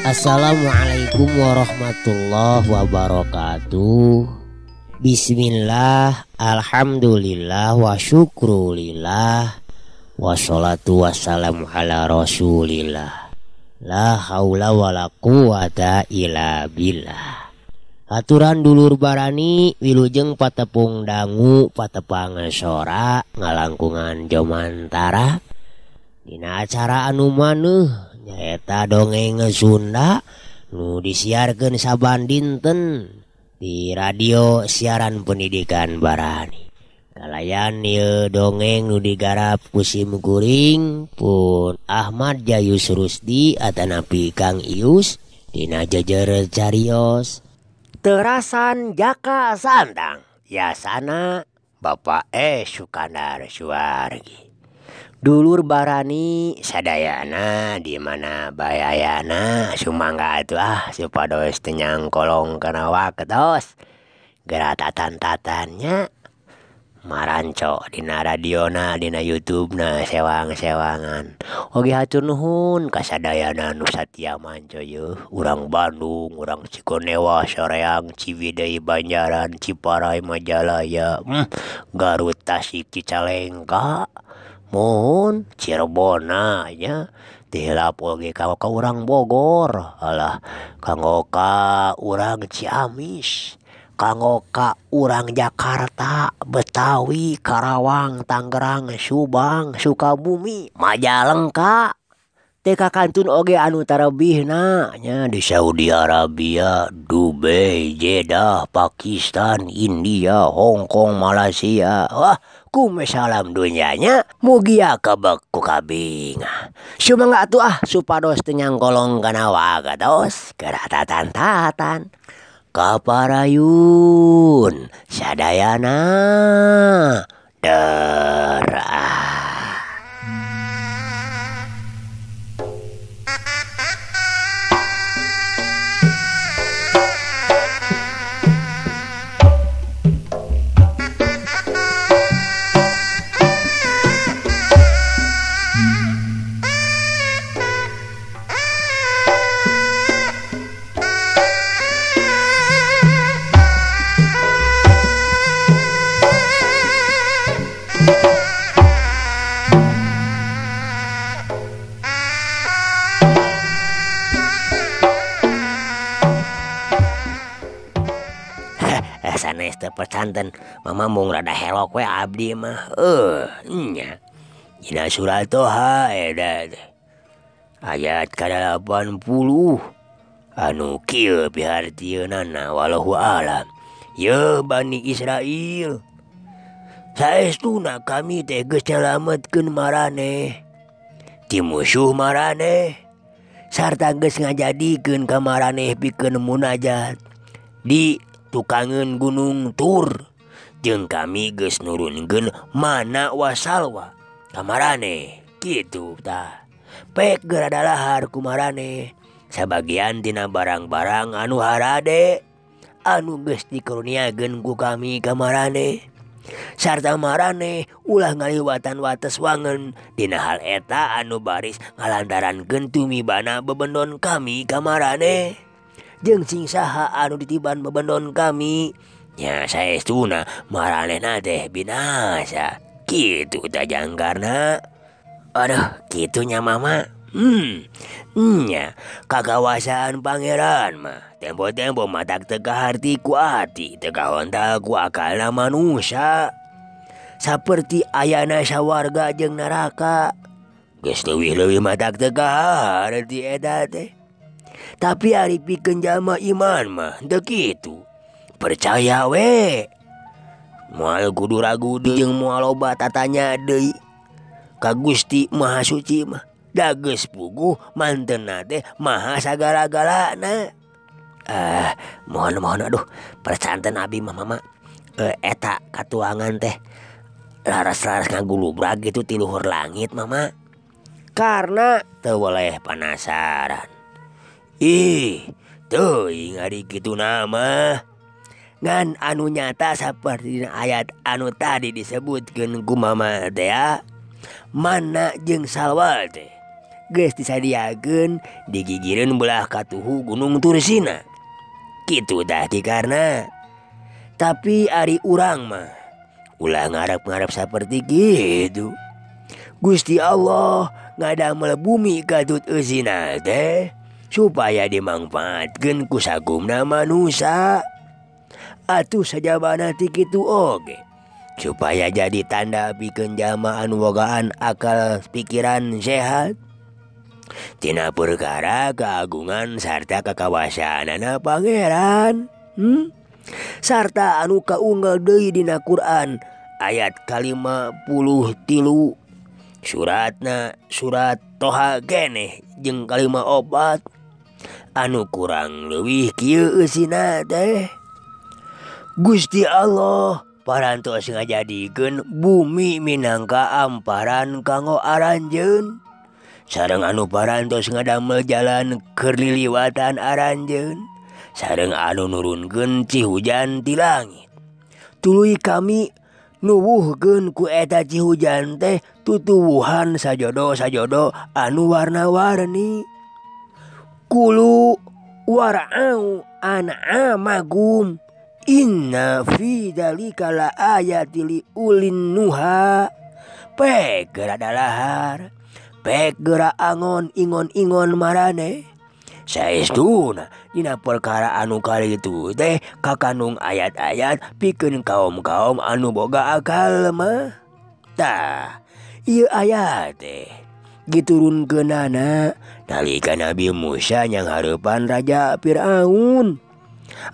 Assalamualaikum warahmatullahi wabarakatuh. Bismillah, alhamdulillah, wa syukrulillah, wassalatu wassalamu ala rasulillah. La haula wala quwata illa billah. Aturan dulur barani wilujeng patepung dangu patepang sora ngalangkungan jomantara. Dina acara anu maneuh nyaeta dongeng Sunda nu disiarkeun saban dinten di radio siaran pendidikan Barani. Kalayan ieu dongeng nu digarap ku sim kuring pun Ahmad Jayus Rusdi atanapi Kang Ius dina jejer carios terasan Jaka Santang yasana Bapak E Sukandar Suwargi. Dulur Barani sadayana di mana bayayana sumangga atuh ah supados teu nyangkolong kana waktos geura tatan-tatannya maranco dina radiona dina YouTube-na sewang-sewangan. Oge hatur nuhun ka sadayana nu satia manco yeuh urang Bandung, urang Cikonewa, Soreang, Ciwidey, Banjaran, Ciparai, Majalaya, Garut, Tasik, Cicalengka. Mohon Cirebona nya tilap oge kanggo ka urang Bogor, alah kanggo ka urang Ciamis, kanggo ka urang Jakarta, Betawi, Karawang, Tangerang, Subang, Sukabumi, Majalengka. Teu kakantun oge anu tarebihna nya di Saudi Arabia, Dubai, Jeddah, Pakistan, India, Hong Kong, Malaysia. Wah, kume salam dunyanya mugia kebek ku kabingah. Sumangga atuh ah supados teu nyangkolong kana wagatos geura tatan-tatan. Kaparayun sadayana derah. Sanes teu percanten mama mung rada helok we abdi mah. Nya. Dina surat Toha eta teh. Ayat ka-80 anu kieu pihartieunana wallahu alam. Yeuh Bani Israil. Saestuna kami teh geus nyalametkeun maraneh ti musuh maraneh sarta geus ngajadikeun ka maraneh pikeun munajat di tukangeun Gunung Tur jeung kami geus nurunkeun mana wasalwa ka maraneh kitu tah. Pek geura dalahar ku maraneh sabagian tina barang-barang anu harade anu geus dikurniakeun ku kami ka maraneh sarta maraneh ulah ngaliwatan wates wangen dina hal eta anu baris ngalantarankeun tumibana bebendon kami ka maraneh jeung sing saha anu ditiban bebendon kami nya saestuna maranehna teh binasa kitu tah jangkarna. Aduh kitu nya mama. Nya kakawasaan pangeran mah tempo-tempo matak teu kaharti ku ati teu kahontal ku akalna manusia saperti ayana sawarga jeung neraka geus leuwih-leuwih matak teu kaharti eta teh. Tapi ari pikeun jalma iman mah teu kitu. Percaya we. Moal kudu ragu jeung moal loba tatanya deui. Ka Gusti Maha Suci mah da geus puguh mantenna teh maha sagala-galana. Ah, mohon-mohon aduh percanten abi mah mama. Eta katuangan teh laras-laras ngagulubrag gitu ti luhur langit mama. Karena teu boleh penasaran. Ih, teuing ari kitu mah. Ngan anu nyata saperti ayat anu tadi disebutkeun ku mama teh mana jeung salwa teh geus disadiakeun digigireun belah katuhu Gunung Tursina. Kitu tah karena. Tapi ari urang mah ulah ngarep-ngarep saperti kitu. Gusti Allah ngadamel bumi katut eusina teh supaya dimangfaatkeun ku sagumna manusa. Atuh sajabana ti kitu oge supaya jadi tanda pikeun jalma anu bogaan akal pikiran sehat tina perkara keagungan sarta kakawasanana Pangeran. Sarta anu kaunggal deui dina Quran ayat ka-53 suratna surat Toha keneh jeung ka-54 anu kurang leuwih kieu eusina teh. Gusti Allah parantos ngajadikeun bumi minangka amparan kanggo aranjeun sareng anu parantos ngadamel jalan keur liliwatan aranjeun sareng anu nurunkeun cihujan ti langit. Tuluy kami nuwuhkeun ku eta cihujan teh tutuwuhan sajodo-sajodo anu warna-warni. Kulu wara'au an'amakum inna fi dzalika la ayatil li ulin nuha. Pek geura dalahar, pek geura angon ingon-ingon marane. Saestuna dina perkara anu kalitu teh kakandung ayat-ayat pikeun kaum-kaum anu boga akal mah. Tah, ieu ayat teh diturunkeunana nalika Nabi Musa nyanghareupan Raja Firaun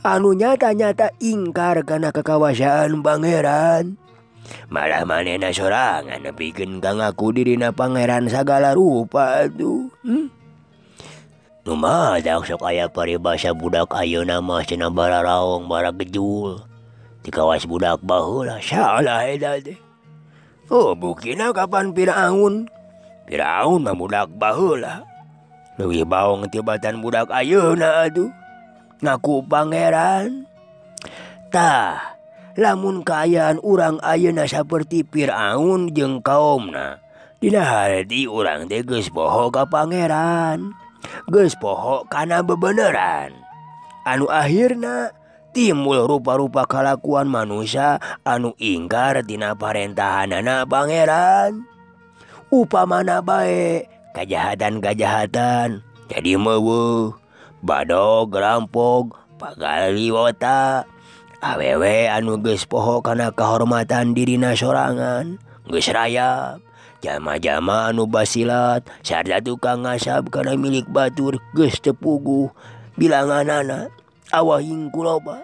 anu nyata-nyata ingkar kana kakawasaan Pangeran. Malah manehna sorangan nepikeun ka ngaku dirina pangeran sagala rupa atuh. Nu madak sok aya paribasa budak ayeuna mah cenah bararaong baragejul. Di kawas budak baheula salah eta teh. Oh bukina kapan Firaun? Firaun mah budak baheula. Leuwih baong tibatan budak ayeuna atuh. Ngaku pangeran. Tah, lamun kaayaan urang ayeuna saperti Firaun jeung kaumna, dina harti urang teh geus poho ka pangeran. Geus poho kana bebeneran. Anu akhirna timbul rupa-rupa kalakuan manusia anu ingkar tina parentahanana pangeran. Upamana bae kajahatan-kajahatan jadi meuweuh, badog, rampok, pagaliwota, awewe anu geus poho kana kahormatan dirina sorangan, geus rayap. Jalma-jalma anu basilat sarta tukang ngasab kana milik batur geus teu puguh bilanganana awahing ku loba.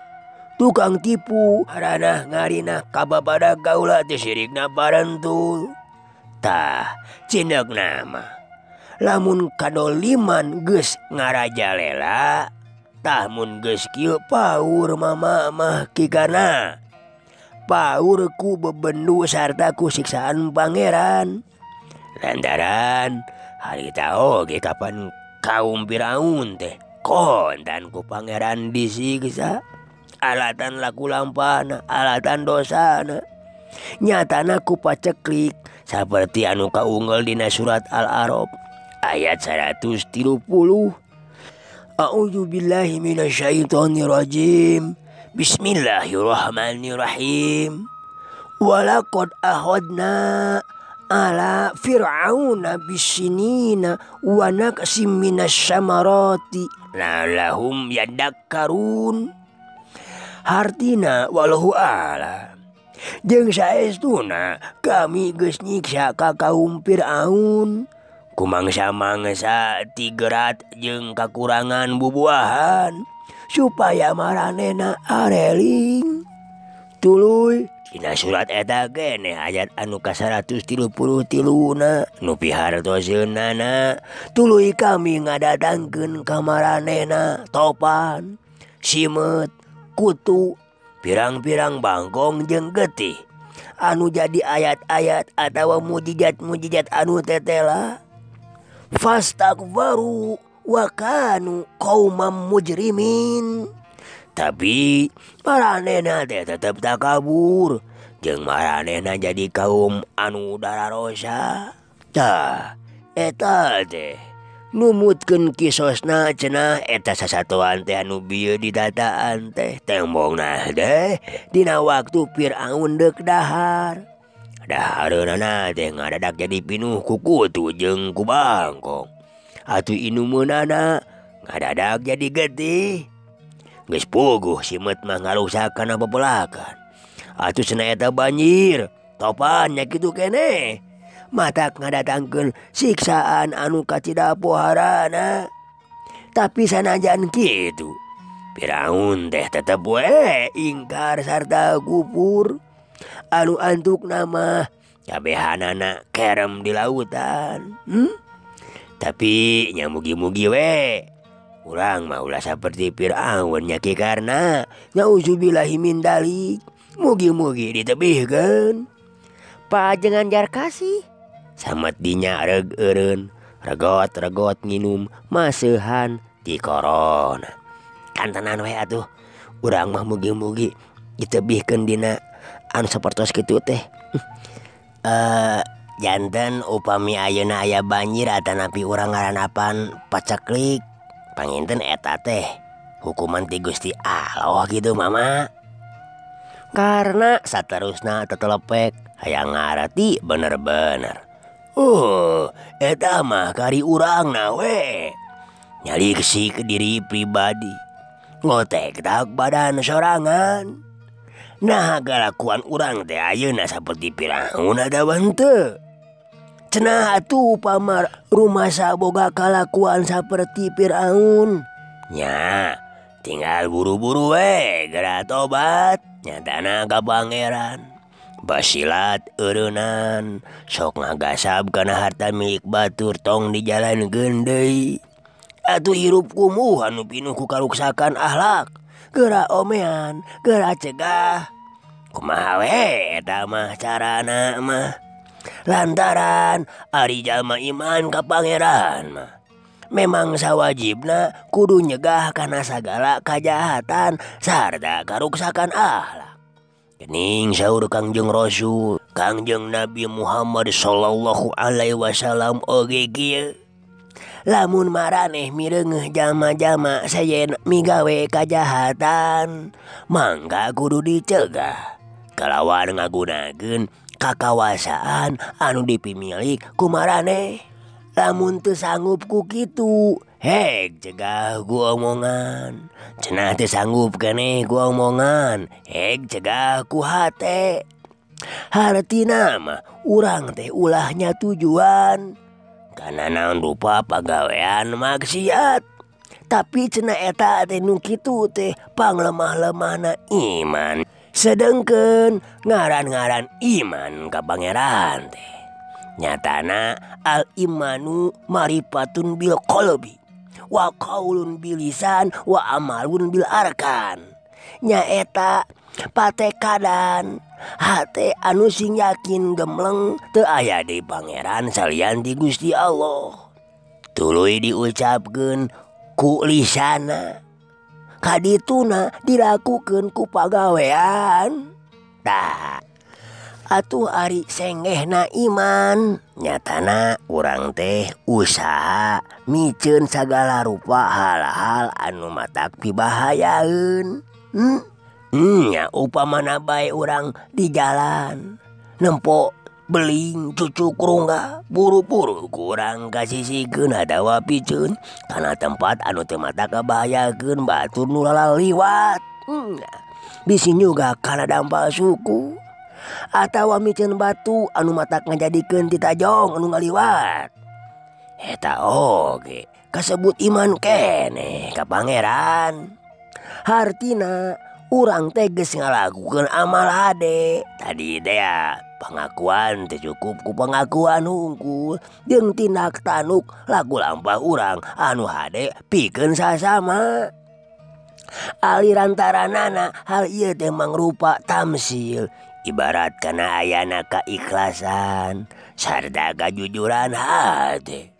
Tukang tipu haranah ngarinah kababadak gaula teh sirikna barentul. Tah, cindekna mah lamun kadoliman geus ngarajalela, tah mun geus kieu paur mama mah kikana. Paur ku bebendu sarta ku siksaan pangeran. Lantaran harita oge kapan kaum Firaun teh kontan ku pangeran disiksa. Alatan laku lampana, alatan dosana. Nyatana ku paceklik saperti anu kaunggal dina surat Al-A'raf ayat 130. A'udzubillahi minasyaitonirrajim. Bismillahirrahmanirrahim. Walaqad akhadna ala fir'auna bisinina wa naqsim minas samarati la'allahum yadakkarun. Hartina wallahu a'lam. Jeung saestuna kami geus nyiksa ka kaum Firaun Ku mangsa-mangsa tigerat jeung kakurangan bubuahan supaya maranehna areling. Tuluy dina surat eta keneh ayat anu ka 133 na nu pihartoseunana tuluy kami ngadatangkeun ka maranehna topan, simeut, kutu, pirang-pirang bangkong jeung getih anu jadi ayat-ayat atawa mujizat-mujizat anu tetela. Fastakbaru wa kanu qauman mujrimin. Tapi maranehna teh tetep takabur jeung maranehna jadi kaum anu dararosa. Tah eta teh numutkeun kisosna cenah eta sasatoan teh anu bieu ditataan teh tembongna teh dina waktu Firaun deuk dahar. Dahareunana teh ngadadak jadi pinuh ku kutu jeung ku bangkong. Atuh inumeunana ngadadak jadi getih. Geus puguh simeut mah ngarusak kana pepelakan. Atuh cenah eta banjir, topan nya kitu keneh. Matak ngadatangkeun siksaan anu katidapoharana. Tapi sanajan kitu, Firaun teh tetep we ingkar sarta kufur. Anu antukna mah kabehanana kerem di lautan. Tapi nya mugi-mugi we urang mah ulah saperti Firaun nya ki karna nauzubillahi min dalik. Mugi-mugi ditebihkeun. Pajengan Jarkasih samet dinya reug eureun, regot-regot nginum maseuhan ti korona. Kantenan we atuh urang mah mugi-mugi ditebihkeun dina anu sapertos kitu teh. Janten upami ayeuna aya banjir atanapi urang ngaranapan paceklik panginten eta teh hukuman ti Gusti Allah gitu mama. Karena saterusna tetelepek hayang ngarti bener-bener. Oh, eta mah kari urangna we. Nyaliksik diri pribadi. Ngotek tak badan sorangan. Nah, kalakuan urang teh ayeuna saperti Firaun atawa henteu. Cenah atuh upama rumasa boga kalakuan saperti Firaun. Nya, tinggal buru-buru we geura tobat nyatana ka Pangeran. Basilat eureunnan sok ngagasab kana harta milik batur tong dijalankeun deui. Atuh hirup kumuh anu pinuh ku karuksakan akhlak. Geura omean, geura cegah. Kumaha we eta mah carana mah. Lantaran ari jalma iman ka Pangeran mah memang sawajibna kudu nyegah kana sagala kajahatan sarta karuksakan akhlak. Gening saur Kangjeng Rasul, Kangjeng Nabi Muhammad sallallahu alaihi wasallam oge kieu. Lamun maraneh mireungeuh jalma-jalma sejen migawe kajahatan, mangga kudu dicegah. Kalawan ngagunakeun kakawasaan anu dipimilik ku maraneh. Lamun teu sanggup ku kitu, heg cegah ku omongan. Cenah teu sanggup keneh ku omongan, heg cegah ku hate. Hartina mah urang teh ulahnya tujuan kana naon rupa pagawean maksiat. Tapi cenah eta teh nu kitu teh panglemah-lemahna iman. Sedengkeun ngaran-ngaran iman ka Pangeran teh nyatana al imanu marifatun bil qalbi wa qaulun bil lisan wa amalun bil arkan. Nyaeta patekadan hate anu sing yakin gemleng teu aya di Pangeran salian ti Gusti Allah. Tuluy diucapkeun ku lisana, kadituna dilakukeun ku pagawean. Tah atuh ari sengehna iman nyatana urang teh usaha miceun sagala rupa hal-hal anu matak pibahayaeun. Nya upamana bae urang di jalan nempo beling cucuk rungga buru-buru kurang kasisikeun atawa piceun kana tempat anu teu matak kabahayakeun batur nu lalaliwat. Bisi juga kana dampal suku atawa miceun batu anu matak ngajadikeun titajong anu ngaliwat. Eta oge kasebut iman keneh ka Pangeran. Hartina urang teh geus ngalakukeun amal hade. Tadi teh ya pengakuan teh cukup ku pengakuan hungkul jeung tindak tanduk laku lampah urang anu hade pikeun sasama. Aliran taranana hal ieu teh mangrupa tamsil ibarat kana ayana kaikhlasan sarta kajujuran hate.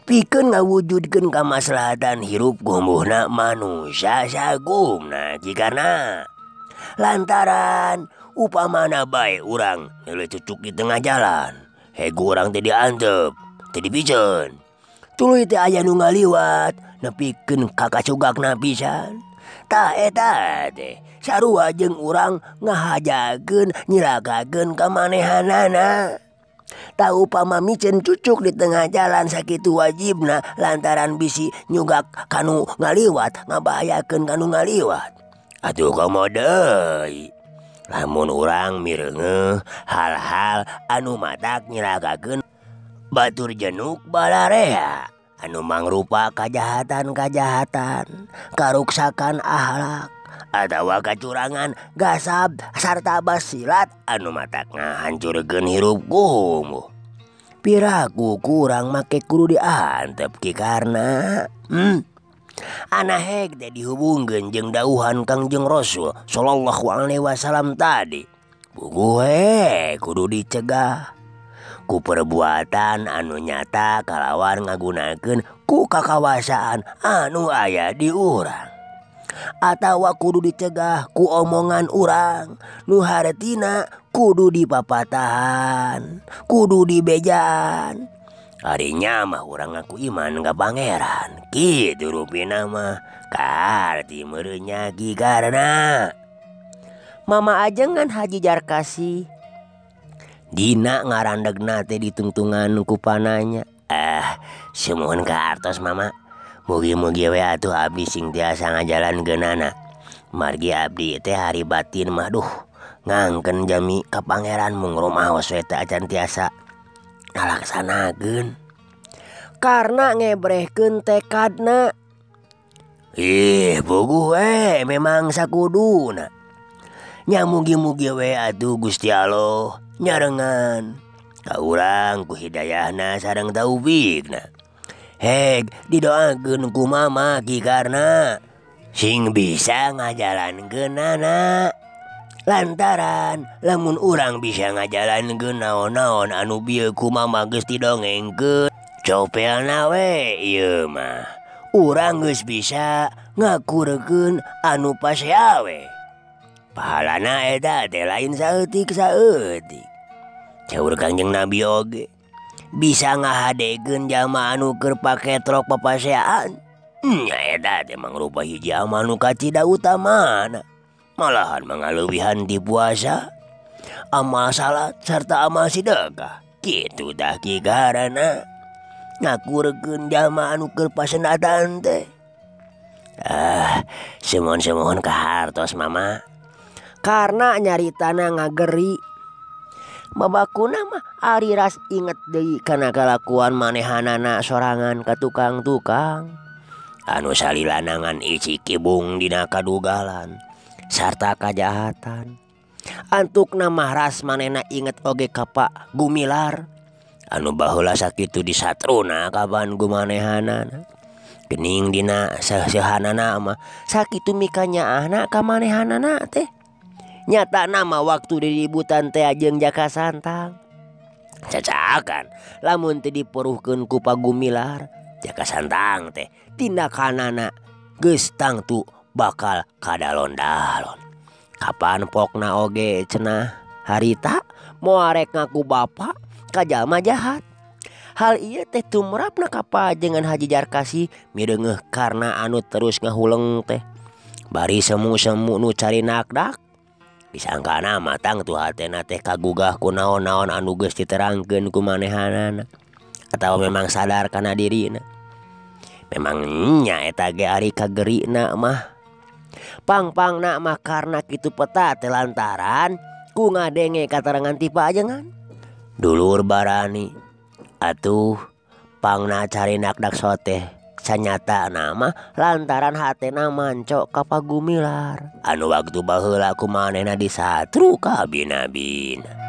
Pikeun ngawujudkeun kamaslahatan hirup gumbuhna manusia sagumna jikana. Lantaran upamana bae urang neuleuh cucuk di tengah jalan, hegu urang teh diantep, teh dipiceun. Tuluy teh aya nu ngaliwat nepikeun ka kacugakna pisan. Tah eta teh sarua jeung urang ngahajakeun nyilakakeun kamanehanana. Tah upama miceun cucuk di tengah jalan sakitu wajibna lantaran bisi nyugak kanu ngaliwat ngabahayakeun kanu ngaliwat. Atuh komo deui lamun urang mireungeuh hal-hal anu matak nyilakakeun batur jenuk balarea anu mangrupa kajahatan-kajahatan, karuksakan akhlak atawa kacurangan gasab sarta basilat anu matak ngahancurkeun hirup kumuh. Piraku kurang make kudu diantep ki karna. Ana heg teh dihubungkeun jeung dauhan Kangjeng Rasul sallallahu alaihi wasallam tadi. Puguh we kudu dicegah ku perbuatan anu nyata kalawan ngagunakeun ku kakawasaan anu aya di urang. Atawa kudu dicegah ku omongan urang nu hartina kudu dipapatahan, kudu dibejaan. Arinya mah urang ngaku iman ka Pangeran. Kitu rupina mah kaarti meureun nya ki karna. Mama ajengan Haji Jarkasi dina ngarandegna teh ditungtungan ku pananya. Sumuhun ka artos mama. Mugi-mugi we atuh abdi sing tiasa ngajalankeunana. Margi abdi teh hari batin mah duh ngangkeun jami ka Pangeran mung rumaos we teh acan tiasa ngalaksanakeun. Karena ngebrehkeun tekadna. Ih, puguh we memang sakuduna. Nya mugi-mugi we atuh Gusti Allah nyarengan ka urang ku hidayahna sareng taufikna. Heg didoakeun ku mama ki karna sing bisa ngajalankeunana. Lantaran lamun urang bisa ngajalankeun naon-naon anu bieu ku mama geus didongengkeun, copelna we ieu mah. Urang geus bisa ngakurkeun anu pasea we. Pahalana eta teh lain saeutik-saeutik. Saur Kangjeng Nabi oge bisa ngahadekeun jalma anu keur paketrok papaseaan. Nya eta teh mangrupa hiji amal nu kacida utamana. Malahan mangaleuwihan ti puasa, amal salat sarta amal sedekah. Kitu tah ki karana ngakurkeun jalma anu keur pasendatan teh. Sumuhun-sumuhun ka hartos mama. Karena nyaritana ngageri. Babakuna mah ari ras inget deui kana kalakuan manehanana sorangan ka tukang-tukang anu salilanangan isi kibung dina kadugalan sarta kajahatan. Antukna mah ras manehna inget oge ka Pak Gumilar anu baheula sakitu disatruna kaban gumanehanana. Gening dina seusehanana mah sakitu mikanyaahna ka manehanana teh. Nyata nama waktu diributan teh jeung Jaka Santang. Cacakan lamun teu diperuhkeun ku Pak Gumilar, Jaka Santang teh tindakanana geus tangtu bakal kadalon-dalon. Kapan pokna oge cenah harita moal rek ngaku bapa ka jalma jahat. Hal ieu teh tumrapna ka pajengan Haji Jarkasi mireungeuh karna anu terus ngahuleng teh. Bari semu-semu nu cari nakdak. Disangkana mah tangtu hatena teh kagugah ku naon-naon anu geus diterangkeun ku manehanana atawa memang sadar kana dirina. Memang nya eta ge ari kagerina mah. Pang-pangna mah karna kitu peta teh lantaran ku ngadenge katarangan ti pajengan. Dulur barani atuh Pangna carinak dakso teh sanyata nama lantaran hatena manco ka Pagumilar anu waktu baheula ku manehna disatru ka abina-abina.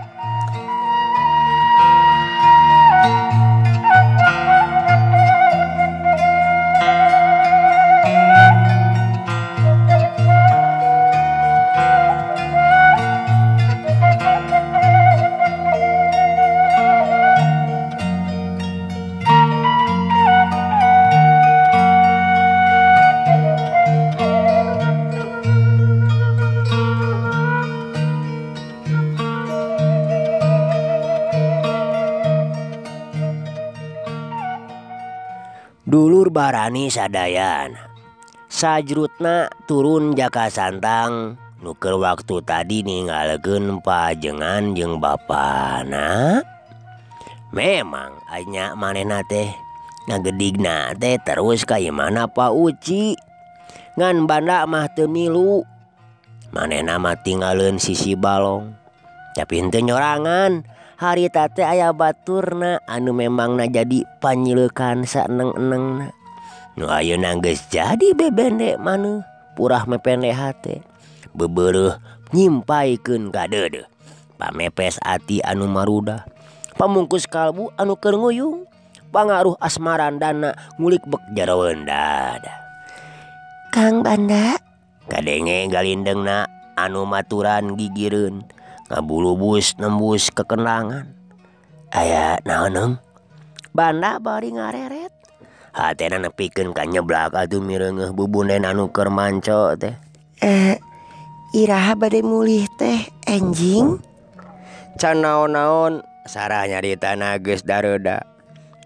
Dulur barani sadayana sajrutna turun Jaka Santang nu keur waktu tadi ninggalkeun pajengan jeung bapana. Memang anya manehna teh ngagedigna teh terus ka imahna Pak Uci. Ngan banda mah teu milu. Manehna mah tinggaleun sisi balong. Tapi henteu nyorangan. Harita teh aya baturna anu memangna jadi panyilekan saeneng-enengna. Nu ayeuna geus jadi bebende maneuh purah mepende hate. Bebereuh nyimpaikeun ka deudeuh. Pamepes ati anu marudah. Pamungkus kalbu anu keur nguyung. Pangaruh asmarandana ngulik bek jaraweun dada. Kang Banda kadenge galindengna anu maturan gigireun. Ngabulubus nembus kekenangan. Aya naon eung? Banda bari ngareret. Hatena nepikeun ka nyeblak atuh mireungeuh bubunen anu keur manco teh. Iraha bade mulih teh enjing? Can naon-naon sarah nyaritana geus dareuda.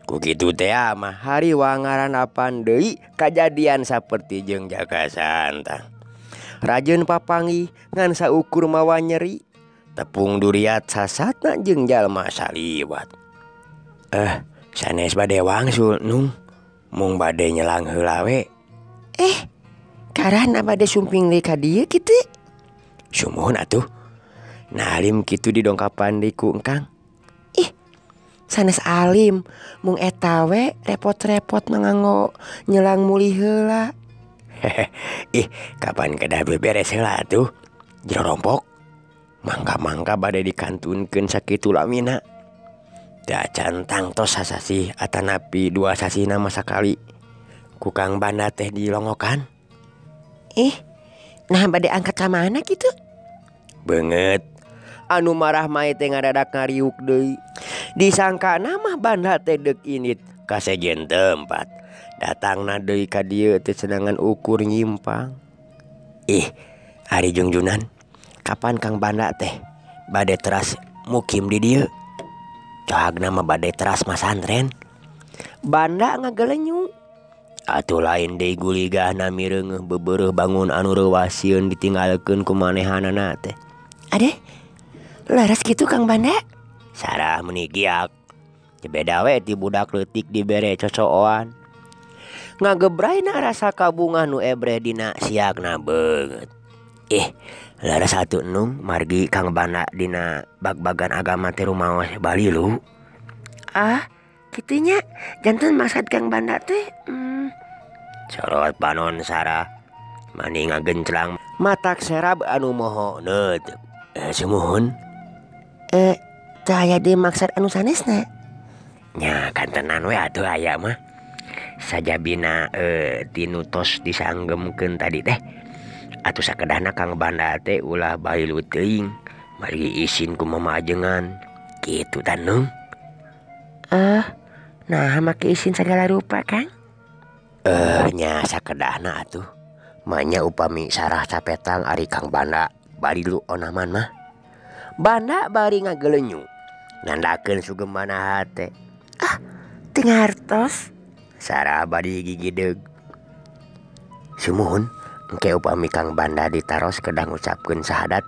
Ku kitu teh mah hariwang ngaranapan deui kajadian saperti jeung Jaka Santang. Rajeun papanggih ngan saukur mawa nyeri. Tepung duriat sasatna jeung jalma saliwat. Sanes bade wangsul nung, mung bade nyelang heula we. Karana bade sumping deui ka dieu kitu? Sumuhun atuh. Nalim kitu didongkapan deui ku engkang. Ih, sanes alim, mung eta we repot-repot nganggo nyelang mulih heula. Ih, kapan kedah beberes heula atuh? Jero rompok. Mangka-mangka bade dikantunkeun sakitu lamina. Da can tangtos sasasih atanapi dua sasihna mah sakali. Ku Kang Banda teh dilongokan. Ih, nah bade angkat ka mana kitu? Beungeut. Anu marah mae teh ngadadak ngariuk deui. Disangkana mah Banda teh deuk indit ka sejen tempat. Datangna deui ka dieu teh senangan ukur nyimpang. Ih, ari jungjunan. Kapan Kang Banda teh bade teras mukim di dieu? Cohagna mah bade teras masantren. Banda ngagelenyu. Atuh lain deui guligahna mireungeuh bebereuh bangun anu reuwasieun ditinggalkeun ku manehanana teh. Ade, laras kitu Kang Banda? Sarah meuni giak. Beda we ti budak leutik dibere cocooan. Ngagebrayna rasa kabungah nu ebreh dina siakna beungeut. Ih, laras atuh nung margi Kang Banda dina bag-bagan agama teh rumaos balilu. Ah, kitunya janten maksud Kang Banda teh. Sorot panon Sarah mani ngagenclang matak serab anu moho neuteub. Sumuhun. Teu aya deui maksud anu sanesna. Nya kantenan we atuh aya mah. Sajabina tinu tos disanggemkeun tadi teh. Atuh sakedahna Kang Banda teh ulah bailu teuing margi isin ku mamajengan kitu tanung. Nah make isin sagala rupa Kang. Nya sakedahna atuh. Manya upami sarah capetang ari Kang Banda barilu onaman mah. Banda bari ngagelenyu nandakeun sugemana hate. Ah, teu ngartos. Sarah bari gigideg. Sumuhun. Engke upami Kang Banda ditaros kedah ngucapkeun syahadat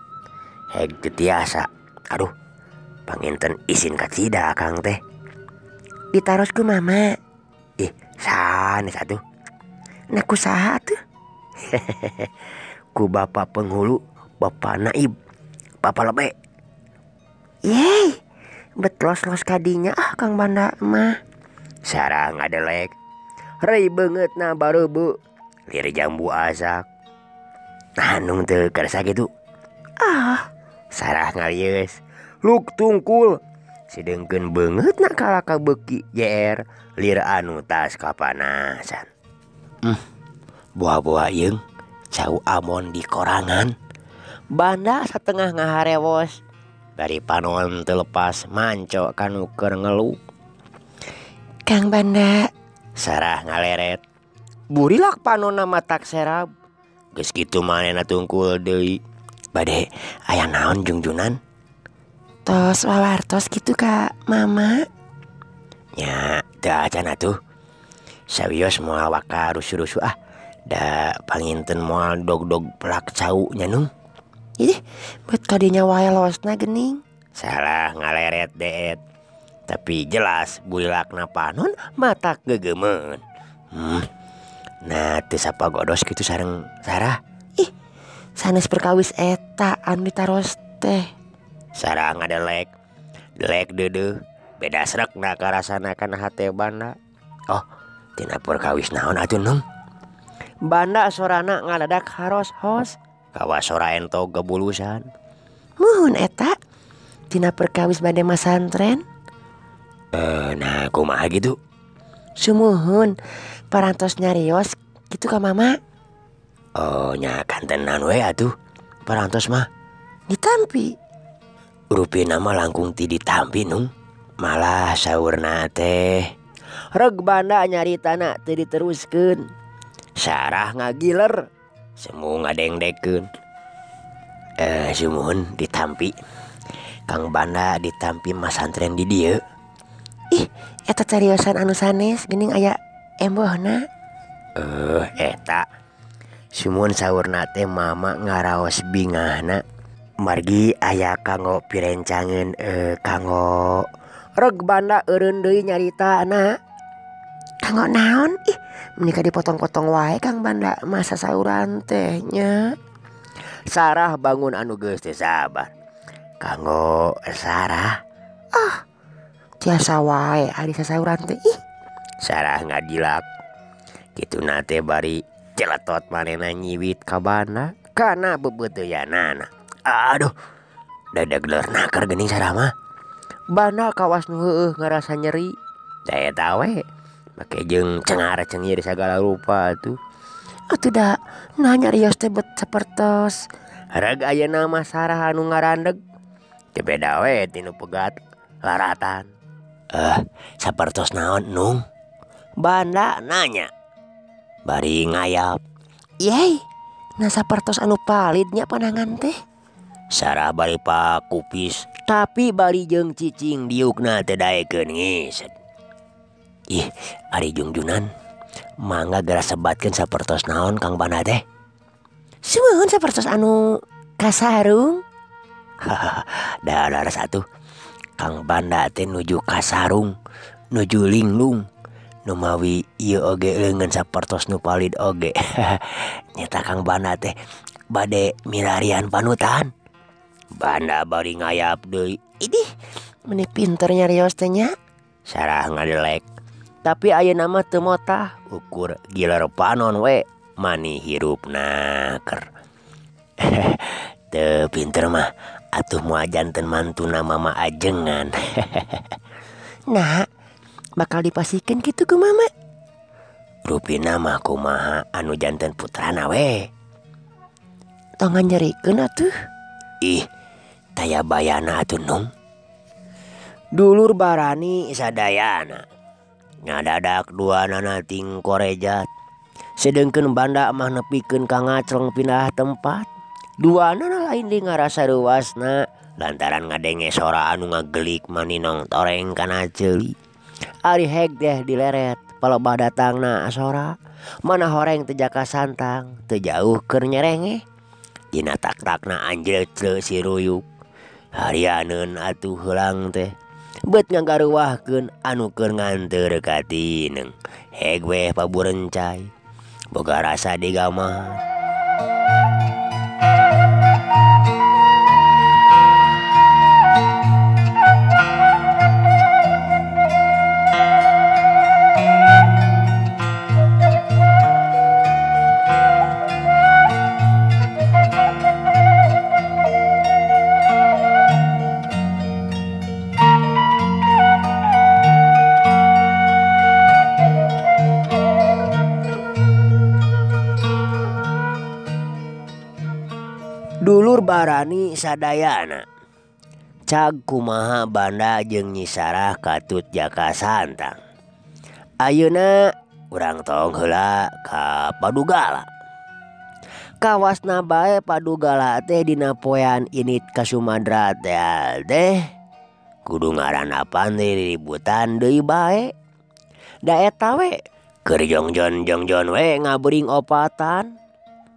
heg teu tiasa. Aduh, panginten isin kacida Kang teh. Ditaros ku mama. Ih, sanes atuh. Nah ku saha atuh? Ku bapak penghulu, bapak naib, bapak lebe. Yeay, betlos-los kadinya ah Kang Banda mah. Sarah ngadelek. Rei beungeutna bareubeu. Lir jambu asak. Nah nung teu kersa kitu. Ah, Sarah ngalieus. Luk tungkul. Sedengkeun beungeutna kalaka beuki JR lir anu tas kapanasan. Buah-buah yeung cau amon di korangan. Banda satengah ngaharewos. Dari panon teu lepas manco kanu keur ngeluh. Kang Banda, Sarah ngaleret. Burilak panonna matak serab. Geus kitu manehna tungkul deui. Bade aya naon jungjunan? Tos wawartos kitu ka mama. Nya teu acan atuh. Sawios moal waka rusuh-rusuh ah. Da panginten moal dog-dog pelak cau nya nung. Ih, bet kadinya wae losna geuning. Salah ngaleret deet. Tapi jelas burilakna panon matak gegemeun. Nah teu sapagodos kitu sareng Sarah. Ih, sanes perkawis eta anu ditaros teh. Sarah ngadelek. Delek deudeuh. Beda srekna karasana kana hate Banda. Oh, tina perkawis naon atuh nung? Banda sorana ngadadak haros-hos. Kawas sora entog gebulusan. Muhun eta tina perkawis bade masantren. Nah kumaha gitu? Sumuhun parantos nyarios gitu ka mama. Oh nya kantenan we atuh parantos mah. Ditampi. Rupina mah langkung ti ditampi nung. Malah saurna teh. Reg Banda nyaritana teu diteruskeun. Sarah ngagiler. Semu ngadengdekeun. Sumuhun ditampi. Kang Banda ditampi masantren di dieu. Ih, eta cariosan anu sanes geuning aya embohna. Eta. Sumuhun saurna teh mama ngaraos bingahna. Margi aya kanggo pirencangeun kanggo reg Banda eureun deui nyaritana. Kanggo naon? Ih, menika dipotong-potong wae Kang Banda masa sauran teh nya. Sarah bangun anu geus teu sabar. Kanggo Sarah. Ah, tiasa wae ari sasauran teh. Ih, Sarah ngadilak. Kituna teh bari celetot manehna nyiwit ka Banda kana bebeuteyanana. Aduh, dadag geuleur naker geuning Sarah mah. Banda kawas nu heueuh ngarasa nyeri. Da eta we. Make jeung cengar-cengir sagala rupa atuh. Atuh da nah nyarios teh bet sapertos. Reg ayeuna mah Sarah anu ngarandeg. Teu beda we tinu pegat laratan. Sapertos naon nung? Banda nanya. Bari ngayap. Yey, nah sapertos anu palid nya panangan teh. Sarah bari pakupis, tapi bari jeung cicing diukna teu daekeun ngiset. Ih, ari jungjunan, mangga geura sebatkeun sapertos naon Kang Banda teh? Sumuhun sapertos anu kasarung. Da laras atuh. Kang Banda teh nuju kasarung, nuju linglung. Numawi ieu oge leungeun sapertos nu palid oge. Nyata Kang Banda teh bade milarian panutan. Banda bari ngayap deui. Idih, meni pinter nyarios teh nya. Sarah ngadelek. Tapi ayeuna mah teu motah ukur giler panon we mani hirup naker. Teu pinter mah atuh moal janten mantuna mama ajengan. Nah, bakal dipasikeun kitu ku mama. Rupina mah kumaha anu janten putrana we. Tong nganyerikeun atuh. Ih, taya bayana atuh nung. Dulur barani sadayana. Ngadadak duanana ting korejat. Sedengkeun Banda mah nepikeun ka ngacleng pindah tempat. Duanana lain di ngarasa reuasna lantaran ngadenge sora anu ngagelik maninong toreng kana ceuli. Ari heg teh dileret palebah datangna sora. Mana horeng teu jaka santang teu jauh keur nyerengeh. Dina tak-takna anjlek si ruyuk. Harianeun atuh heulang teh. Bet ngagaruwahkeun anu keur nganteur ka tineng. Heg weh paburencai. Boga rasa digamah. Dulur barani sadayana. Cag kumaha Banda jeung Nyi Sarah katut Jaka Santang. Ayeuna urang tong heula ka Padugala. Kawasna bae Padugala teh dina poean init ka Sumadra teh kudu ngaran apaan riributan deui bae. Da eta we keur jongjon jongjon we ngabring opatan.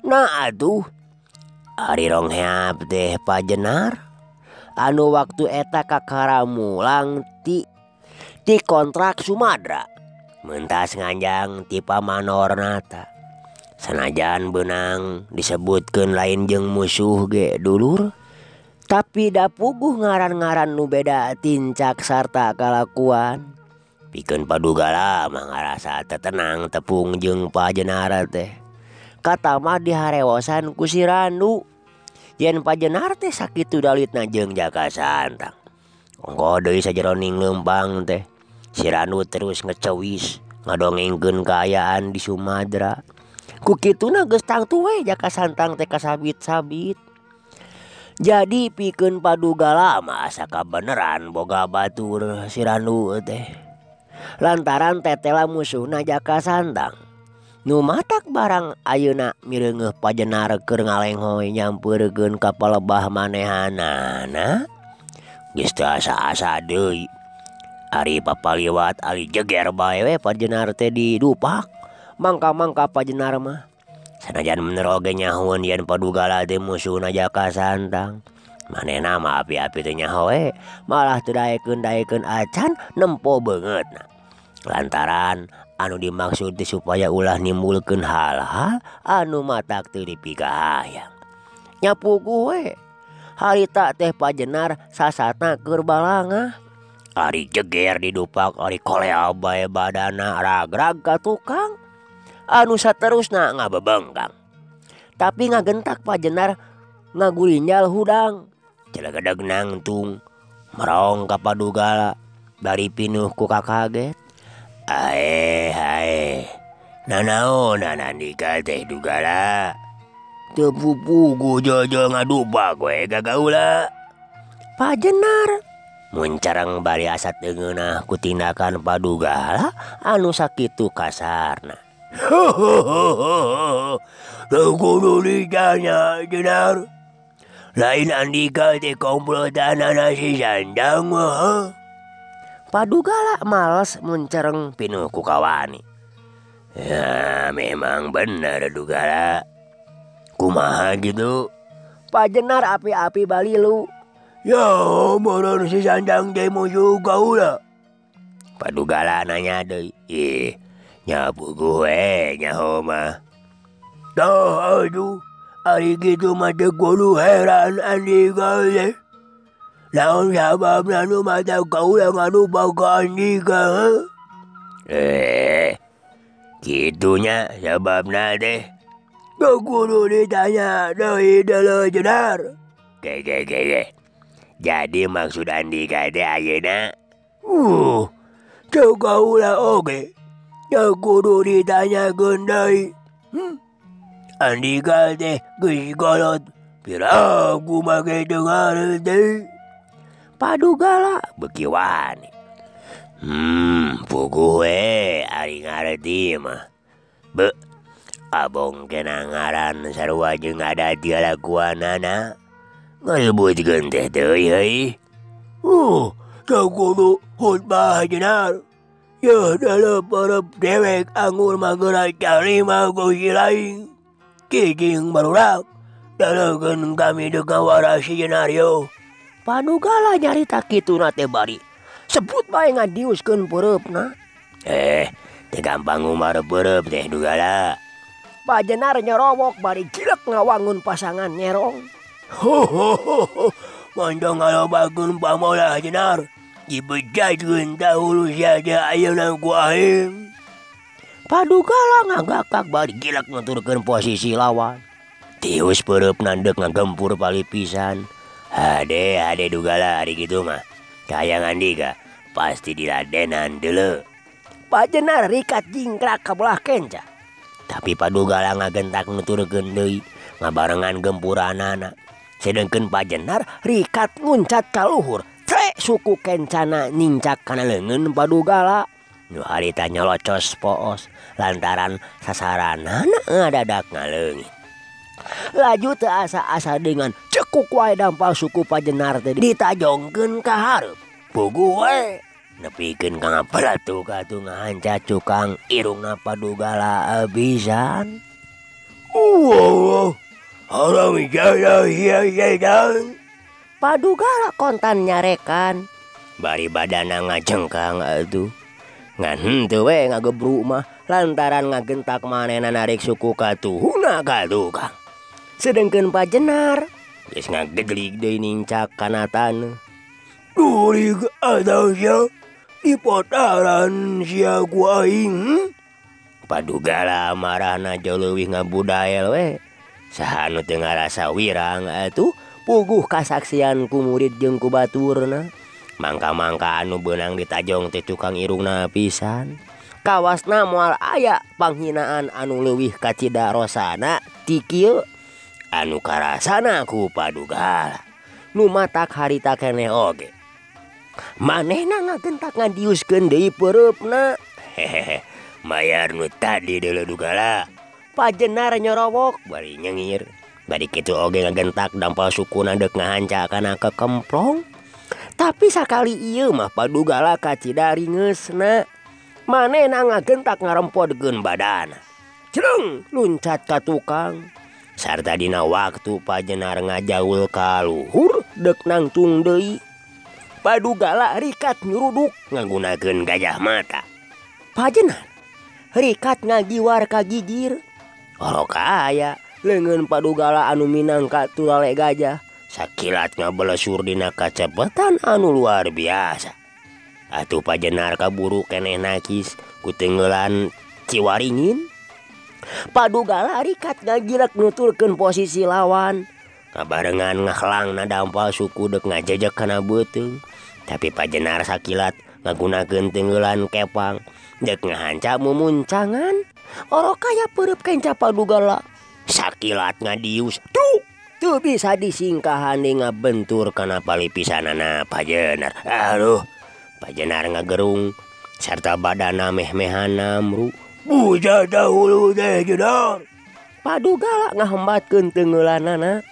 Nah atuh ari rongheap teh Pajenar anu waktu eta kakara mulang ti ti kontrak Sumadra mentas nganjang ti pamanornata. Sanajan beunang disebutkeun lain jeung musuh ge dulur, tapi da puguh ngaran-ngaran nu beda tincak sarta kalakuan. Pikeun Padugala mah ngarasa teu tenang tepung jeung Pajenar teh. Katamah diharewosan ku si Randu yen Pajenar teh sakitu dalitna jeung Jaka Santang. Ongkoh deui sajeroning leumpang teh si Randu terus ngecewis ngadongengkeun kaayaan di Sumadra. Ku kituna geus tangtu we Jaka Santang teh kasabit-sabit. Jadi pikeun Padugala mah asa kabeneran boga batur si Randu teh. Lantaran tetela musuhna Jaka Santang. Nu matak barang ayeuna mireungeuh Pajenar keur ngalenghoy nyampeurkeun ka palebah manehanana. Geus teu asa-asa deui. Ari papaliwat ari jeger bae we Pajenar teh didupak. Mangka-mangka Pajenar mah. Sanajan bener oge nyahoeun yen Padugala teh musuhna Jaka Santang. Manehna mah api-api teu nyaho we, malah teu daekeun-daekeun acan nempo beungeutna. Lantaran anu dimaksud teh supaya ulah nimbulkeun hal-hal anu matak teu dipikahayang. Nya puguh we harita teh Pajenar sasatna keur balangah. Ari jeger didupak, ari kolea bae badana ragrag ka tukang. Anu saterusna ngabebengkang. Tapi ngagentak Pajenar ngagulinjal hudang. Celegedeg nangtung merong ka Padugala bari pinuh ku kakaget. Ae hae, nanaonan andika teh Dugala. Teu pupuguh jojo ngadupak we ka kaula. Pajenar muncareng bari asa teu ngeunah ku tindakan Padugala anu sakitu kasarna. Teu kudu ditanya Jenar. Lain andika teh komplotanana si Santang mah. Padugala males muncereng pinuh ku kawani. Ya memang bener Dugala. Kumaha gitu? Pajenar api-api balilu. Ya meureun si Santang teh musuh kaula. Padugala nanya deui. Ih, nya puguh we nyaho mah. Tah aduh, ari kitu mah teu kudu heran andika teh. Naon sababna nu matak kaula ngadupak ka andika? Kitunya sababna teh. Teu kudu ditanya deui deuleu Jenar. Ge ge ge ge. Jadi maksud andika teh ayeuna? Teu kaula oge. Teu kudu ditanyakeun deui. Andika teh geus kolot. Piraku make teu ngarti. Padugala beuki wani. Puguh we ari ngarti mah. Be, abong kena ngaran sarua jeung adat kalakuanana. Ngarebutkeun teh deui heuy. Teu kudu khutbah Jenar. Yeuh deuleu perep dewek angur mah geura calima ku si laing. Cicing barudak, daleukeun kami deuk ngawaras si Jenar yo. Padugala nyarita kituna teh bari sebut bae ngadiuskeun peureupna. Teu gampang ngumar peureub teh Dugala. Pajenar nyorowok bari gilek ngawangun pasangan nyerong. Mantong ngalobakeun pamolah Jenar. Dibejajkeun dahulu sia teh ayeuna ku aing. Padugala ngagakak bari gilek nuturkeun posisi lawan. Tius peureupna deuk ngagempur palipisan. Hade hade Dugala ari kitu mah. Kahayang andika pasti diladenan deuleu. Pajenar rikat jingkrak ka belah kenca. Tapi Padugala ngagentak nuturkeun deui ngabarengan gempuranana. Sedengkeun Pajenar rikat nguncat ka luhur. Trek suku kencana nincak kana leungeun Padugala. Nu harita nyolocos poos lantaran sasaranana ngadadak ngaleungit. Laju teu asa-asa dengan cekuk wae dampal suku Pajenar teh ditajongkeun ka hareup. Puguh we nepikeun ka ngapelatu katuh ngahanca cukang irungna Padugala pisan. Wow, haram jaya ya. Padugala kontan nyarekan. Bari badana ngajengkang atuh. Ngan henteu we ngagebruk mah lantaran ngagentak manehna narik suku katuhuna ka tukang. Sedengkeun Pajenar geus ngagedlig deui nincak kana taneuh. Durig atau sia dipotaran sia ku aing. Padugala marahna jauh leuwih ngabudael we. Saha nu teu ngarasa wirang atuh puguh kasaksian ku murid jeung ku baturna. Mangka-mangka anu beunang ditajong teh tukang irungna pisan. Kawasna moal aya panghinaan anu leuwih kacida rosana ti kieu anu karasana ku Padugala. Nu matak harita keneh oge. Manehna ngagentak ngadiuskeun deui peureupna. Hehehe, mayar nu tadi deuleu Dugala. Pajenar nyorowok bari nyengir. Bari kitu oge ngagentak dampal sukuna deuk ngahanca kana kekemplong. Tapi sakali ieu mah Padugala kacida ringeusna. Manehna ngagentak ngarempodkeun badana. Jleng luncat ka tukang. Sarta dina waktu Pajenar ngajaul ka luhur deuk nangtung deui. Padugala rikat nyuruduk ngagunakeun gajah mata. Pajenar rikat ngagiwar ka gigir. Oroka aya leungeun Padugala anu minangka turale gajah. Sakilat ngabelesur dina kacepetan anu luar biasa. Atuh Pajenar kaburu keneh nakis ku teungeulan Ciwaringin. Padugala rikat ngagilek nuturkeun posisi lawan. Kabarengan ngahlangna dampal suku deuk ngajejek kana beuteung. Tapi Pajenar sakilat ngagunakeun teungeulan kepang deuk ngahanca mumuncangan. Orokaya peureub kenca Padugala. Sakilat ngadius truk. Teu bisa disingkahan ngabentur kana palipisanana Pajenar. Aduh, Pajenar ngagerung sarta badana meh-mehan namru. Buja dahulu teh Jenar. Padugala ngahembatkeun teungeulanana.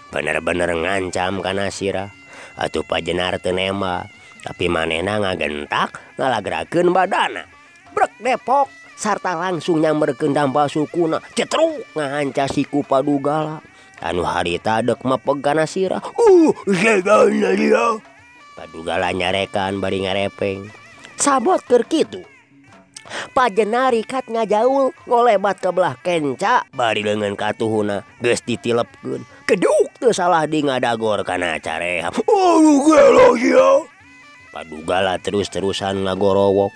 Bener-bener ngancam kana sirah. Atuh Pajenar teu nembak, tapi manehna ngagentak ngalagrakeun badana. Brek depok sarta langsung nyamberkeun dampal sukuna. Cetruk ngahanca siku Padugala. Anu harita deuk mepeg kana sirah. Segan dia. Padugala nyarekan bari ngarepeng. Sabot keur kitu. Pajenar rikat ngajaul ngolebat ke belah kenca bari leungeun katuhuna geus ditilepkeun. Keduk teu salah di ngadagor kana careha. Gelo sia. Padugala terus-terusan ngagorowok.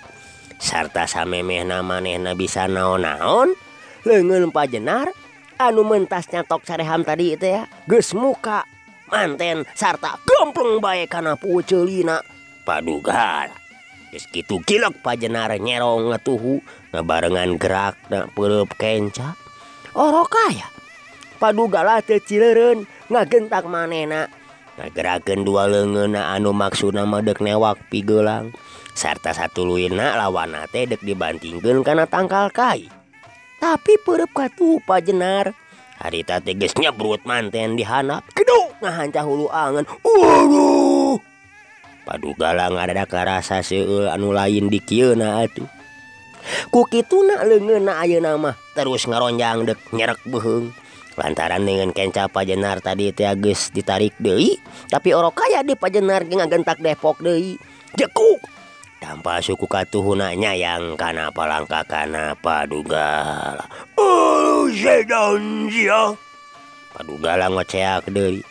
Sarta samemehna manehna bisa naon-naon. Leungeun Pajenar anu mentas nyatok careham tadi teh ya geus muka manten sarta gempleng bae kana puceulina. Padugala geus kitu gilek Pajenar nyerong ngatuhu ngabarengan gerakna peureub kenca. Orokaya Padugala teu cileureun ngagentak manehna ngagerakeun dua leungeunna anu maksudna mah deuk newak pigeulang sarta satuluyna lawanna teh deuk dibantingkeun kana tangkal kai. Tapi peureub katuhu Pajenar harita teh geus nyebrut manten di handap. Geduk ngahanca hulu angen. Waduh. Padugala ngadadak karasa seueul anu lain di kieuna atuh. Ku kituna leungeunna ayeuna mah terus ngaronjang deuk nyerek beuheung. Lantaran dengan kenca Pajenar tadi teh geus ditarik deui, tapi orokaya di Pajenar ge ngagentak depok deui. Jekuk. Tanpa suku katuhuna nyayang kana palangka kana Padugala. Oh, sedan sia. Padugala ngoceak deui.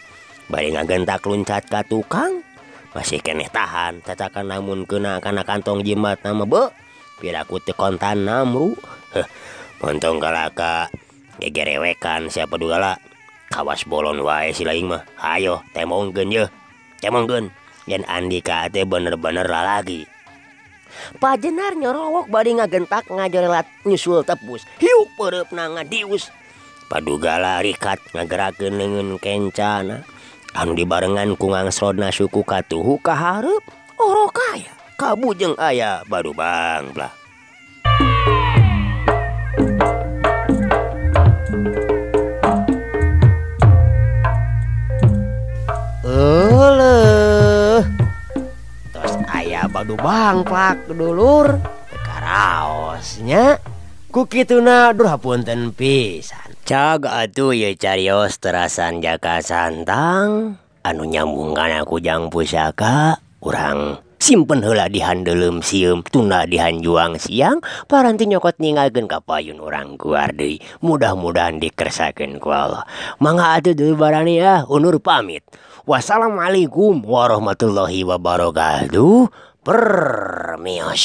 Bari ngagentak luncat ka tukang. Masih keneh tahan cacakan namun kena kana kantong jimat nama be. Piraku teu kontan namru. Heh, montong kalaka gegerewekan sia Padugala. Kawas bolon wae si laing mah. Hayo temongkeun yeuh. Temongkeun. Yen Andika teh bener-bener lalaki. Pajenar nyorowok bari ngagentak ngajorelat nyusul tepus. Hiuk peureupna ngadius. Padugala rikat ngagerakeun leungeun kencana. Anu dibarengan ku ngangsrodna suku katuhu ka hareup orok aya kabujeng aya badu bangplak. Euleuh. Tos aya badu bangplak dulur teu karaosnya. Ku kituna duh hapunten pisan. Cag atuh ieu carios terasan Jaka Santang anu nyambung kana kujang pusaka urang simpen heula di handeuleum sieum tunda di hanjuang siang paranti nyokot ninggalkeun ka payun urang guar deui mudah-mudahan dikersakeun ku Allah. Mangga atuh deui barani ah undur pamit. Wassalamualaikum warahmatullahi wabarakatuh. Permios.